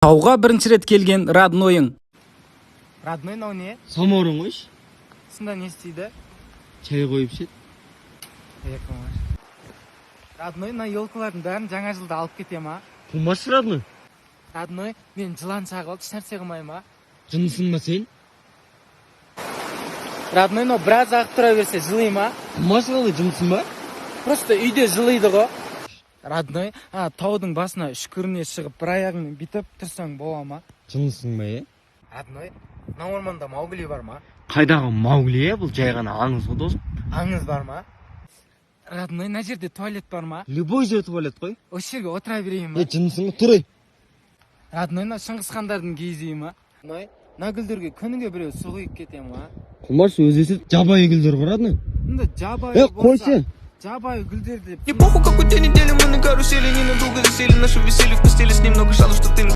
Тауға бірінші рет келген роднойың. Родной, мынау не? Самаурын қойшы. Сонда не істейді? Чай қойып ішеді. Екі. Родной, мына елкалардың бәрін жаңа жылда алып кете ма? Қумашы, родной. Родной, мен жылан шағып алды, ешнәрсе қылмай ма? Жындысың ба сен? Родной, мынау біраз ағып тұра берсе, жылый ма? Қумашы, қалай, жындысың ба? Просто үйде жылыйды ғой. Родной, а таудың басына үшкіріне шығып, бір аяғыңмен бүйтіп тұрсаң бола ма? Жындысың ба, е? Родной, мына орманда Маугли бар ма? Қайдағы Маугли, е? Бұл жай ғана аңыз ғой, досым. Аңыз бар ма? Родной, мына жерде туалет бар ма? Любой жерде туалет қой. Осы жерге отыра берейін ба? Е, жындысың ба? Тұр, ей. Родной, мына Шыңғыс хандардың киіз үйі ма? Родной, мына гүлдерге күніге біреу су құйып кете ма? Қумашы, өзі өседі, жабайы гүлдер ғой, родной. Мында жабайы Е, қойшы. Жабайы гүлдер деп. Не похуй, какой день недели, мы на карусели. Ненадолго засели, наше веселье в постели. С ним много жалоб, что ты